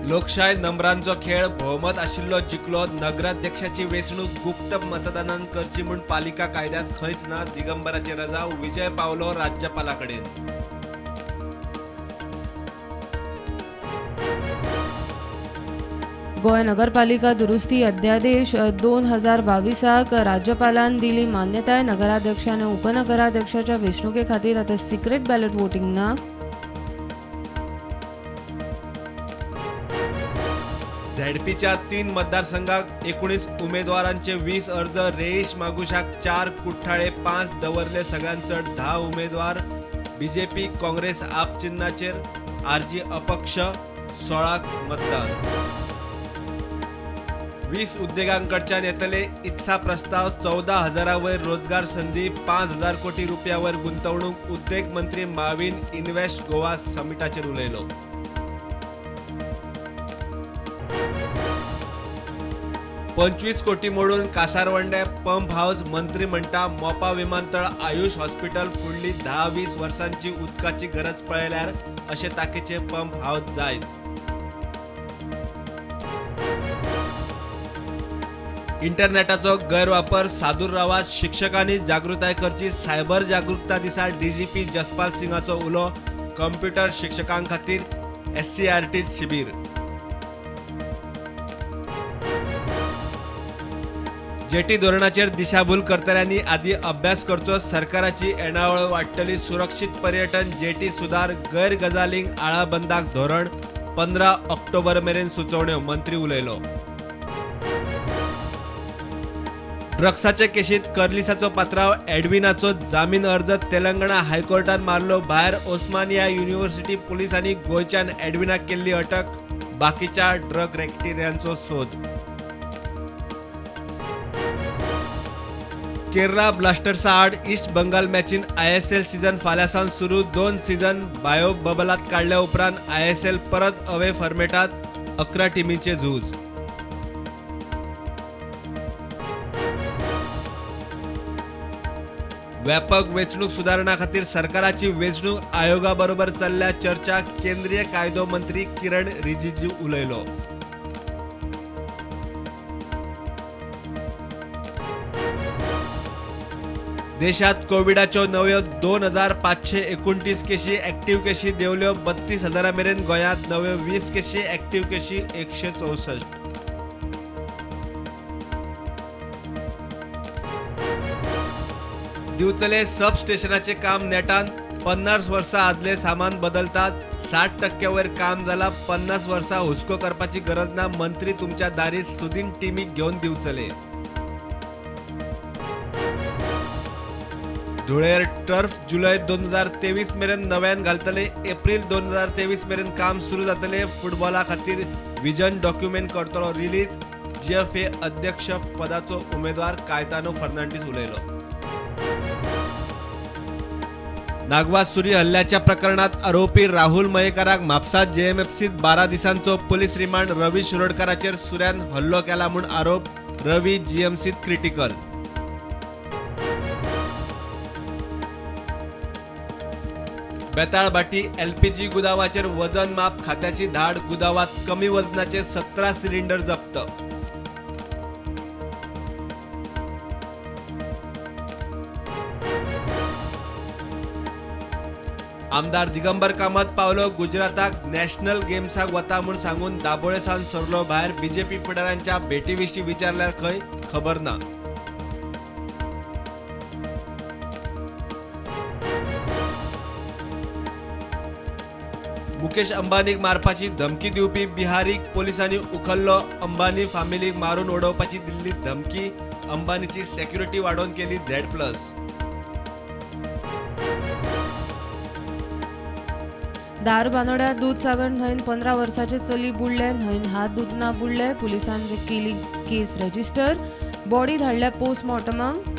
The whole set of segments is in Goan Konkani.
लोकशाय नंबरांचो खेळ, भोवमत आशिल्लो जिखलो. नगराध्यक्षाची वेंचणूक गुप्त मतदानान करची म्हूण पालिका कायद्यांत खंयच ना. दिगंबराचे रजाव, विजय पावलो राज्यपाला कडेन. गोंय नगरपालिका दुरुस्ती अध्यादेश 2022 राज्यपालान दिली मान्यताय. नगराध्यक्ष आनी उपनगराध्यक्षाच्या वेंचणुके खातीर आतां सिक्रेट बॅलट वोटिंग ना. झेडपीच्या 3 मतदारसंघाक 19 उमेदवारांचे 20 अर्ज. रेईश मागुशाक 4, कुठ्ठाळे 5, दवर्ले सगळ्यांत चड 10 उमेदवार. बीजेपी काँग्रेस आप चिन्हाचेर, आरजी अपक्ष 16 मतदान. 20 उद्देगांकडच्यान येतले इत्सा प्रस्ताव. 14,000 वयर रोजगार संदी, 5,000 कोटी रुपया वयर गुंतवणूक. उद्देग मंत्री माविन इन्व्हेस्ट गोवा समिटाचेर उलयलो. 25 कोटी मोडून कासारवंडे पंप हावस. मंत्री म्हणटा मोपा विमानतळ, आयुष हॉस्पिटल फुडली 10-20 वर्सांची उदकाची गरज पळयल्यार अशे ताकीचे पंप हावस जायच. इंटरनेटाचो गैरवापर सादूर रावात, शिक्षकांनी जागृताय करची. सायबर जागृकता दिसा डीजीपी जसपाल सिंगाचो उलो. कंप्युटर शिक्षकां खातीर एससीआरटी शिबीर. जेटी धोरणाचेर दिशाभूल करतल्यांनी आदी अभ्यास करचो. सरकाराची येणावळ वाडटली. सुरक्षीत पर्यटन, जेटी सुदार, गैर गजालींक आळाबंदाक धोरण 15 ऑक्टोबर मेरेन सुचोवण्यो. मंत्री उलयलो. ड्रग्साचे केशीत कर्लिसाचो पात्राव, एडविनाचो जामीन अर्ज तेलंगणा हायकोर्टान मारलो भायर. ओस्मानिया युनिव्हर्सिटी पुलिसांनी गोंयच्यान एडविनाक केल्ली अटक. बाकीच्या ड्रग रॅकेटियरांचो सोद. केरला ब्लास्टर्सा आड ईस्ट बंगाल मॅचीन आयएसएल सीझन फाल्यां सावन सुरू. 2 सीझन बायो बबलात काडल्या उपरांत आयएसएल परत अवे फॉर्मेटात 11 टिमींचे झूज. व्यापक वेंचणूक सुदारणा खातीर सरकाराची वेंचणूक आयोगा बरोबर चल्ल्या चर्चा. केंद्रीय कायदो मंत्री किरण रिजिजू उलयलो. देशात कोविडाच्यो नव्यो 2,529 केशी, ऍक्टिव्ह केशी देंवल्यो 32,000 मेरेन. गोंयांत नव्यो 20 केशी, ऍक्टिव्ह केशी 164. दिवचले सब स्टेशनाचे काम नेटान. 50 वर्सां आदले सामान बदलतात. 60% वयर काम जाला. 50 वर्सां हुस्को करपाची गरज ना. मंत्री तुमच्या दारीत सुदीन टिमीक घेवन दिवचले. धुळेर टर्फ जुलय 2023 मेरेन नव्यान घालतले. एप्रील 2023 मेरेन काम सुरू जातले. फुटबॉला खातीर विजन डॉक्युमेंट करतलो रिलीज. जीएफए अध्यक्ष पदाचो उमेदवार कायतानो फर्नांडीस उलयलो. नागवा सुरी हल्ल्याच्या प्रकरणात आरोपी राहुल मयेकाराक म्हापसा जेएमएफसीत 12 दिसांचो पुलीस रिमांड. रवी शिरोडकाराचेर सुऱ्यान हल्लो केला म्हूण आरोप. रवी जीएमसीत क्रिटिकल. बेताळभाटी एलपीजी गुदावाचेर वजन माप खात्याची धाड. गुदावात कमी वजनाचे 17 सिलिंडर जप्त. आमदार दिगंबर कामत पावलो गुजराताक नॅशनल गेम्साक वता म्हूण सांगून दाबोळे सावन सरलो भायर. बीजेपी फुडाऱ्यांच्या भेटी विशीं विचारल्यार खंय खबर ना. मुकेश अंबानीक मारपाची धमकी दिवपी बिहारीक पोलिसांनी उखल्लो. अंबानी फामिलीक मारून उडोवपाची दिल्ली धमकी. अंबानीची सेक्युरिटी वाडोवन केली Z+. धारबांदोड्या दूदसागर न्हंयन 15 वर्साचे चली बुडले. न्हंयन हात धुतना बुडले. पुलिसान केली केस रजिस्टर. बॉडी धाडल्या पोस्टमॉर्टमाक.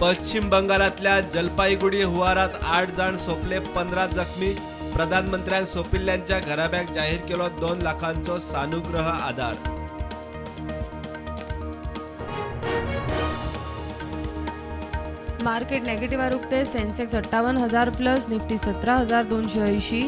पश्चिम बंगालातल्या जलपाईगुडी हुवारात 8 जाण सोंपले, 15 जखमी. प्रधानमंत्र्यान सोंपिल्ल्यांच्या घराब्याक जाहीर केलो 2 लाखांचो सानुग्रह आधार. मार्केट नेगेटिव्हार उक्ते. Sensex 58,000 plus, Nifty 17,280.